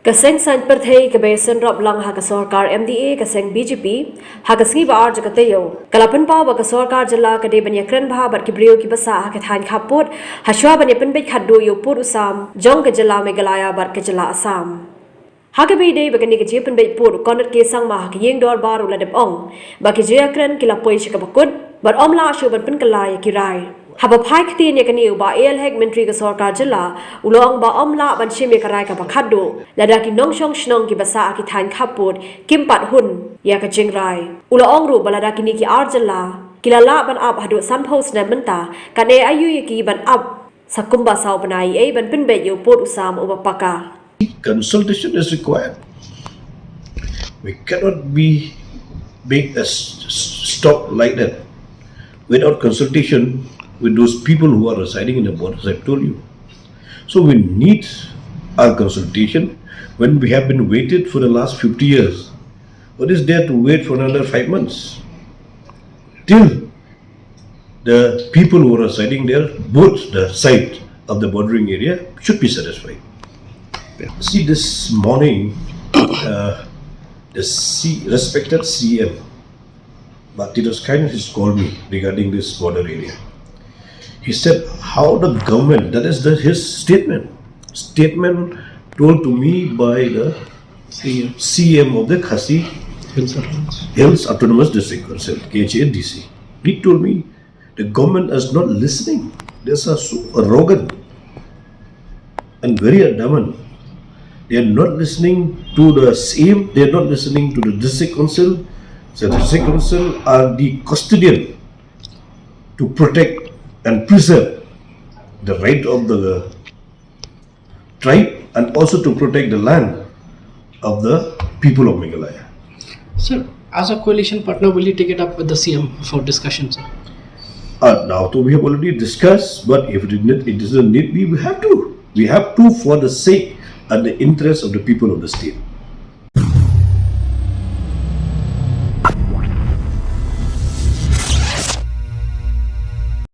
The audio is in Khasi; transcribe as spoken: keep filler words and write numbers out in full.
Ka seng saiñ pyrthei kaba ïasynrop lang ha ka sorkar M D A, ka seng B J P, ha ka sngi ba ar jong ka taïew, ka la pynpaw ba ka sorkar jylla ka dei ban ïakren bha bad ki briew kiba sah ha ki thaiñ khappud, ha shuwa ban ïapynbeit khatduh ïa u pud u sam jong ka jylla Meghalaya bad ka jylla Assam. Ha kaba ïadei bad kane ka jingpynbeit pud, u Conrad K Sangma ha ka ïing dorbar u la dep ong ba ki jingïakren ki la poi sha kaba kut bad ym lah shuh ban pynkylla ïa ki rai. Haba phai ktien ïa kane, u Bah A L Hek, Myntri ka sorkar jylla, u la ong ba ym lah ban shim ïa ka rai kaba khatduh lada ki nongshong shnong kiba sah ha ki thaiñ khappud kim pat hun ïa ka jingrai. U la ong ruh ba lada kine ki ar jylla ki la lah ban ap haduh sanphew snem mynta, kan ïai aïu ïa ki ban ap sa kumba saw bnai ei ban pynbeit ïa u pud u sam uba paka. Consultation is required. We cannot be make a s- s- stop like that without consultation with those people who are residing in the borders. I've told you. So we need our consultation when we have been waited for the last fifty years. What is there to wait for another five months? Till the people who are residing there, both the side of the bordering area, should be satisfied. See, this morning, uh, the C, respected C M, Bah Titoskine, has called me regarding this border area. He said, how the government, that is the, his statement, statement told to me by the C M. C M of the Khasi Hills Utterance. Hills Autonomous District Council, K H A D C. He told me the government is not listening. They are so arrogant and very adamant. They are not listening to the C M, they are not listening to the district council. The district council are the custodian to protect and preserve the right of the tribe and also to protect the land of the people of Meghalaya. Sir, as a coalition partner, will you take it up with the C M for discussion, sir? Uh, now, though we have already discussed, but if it, need, it doesn't need be, we have to. We have to for the sake and the interest of the people of the state.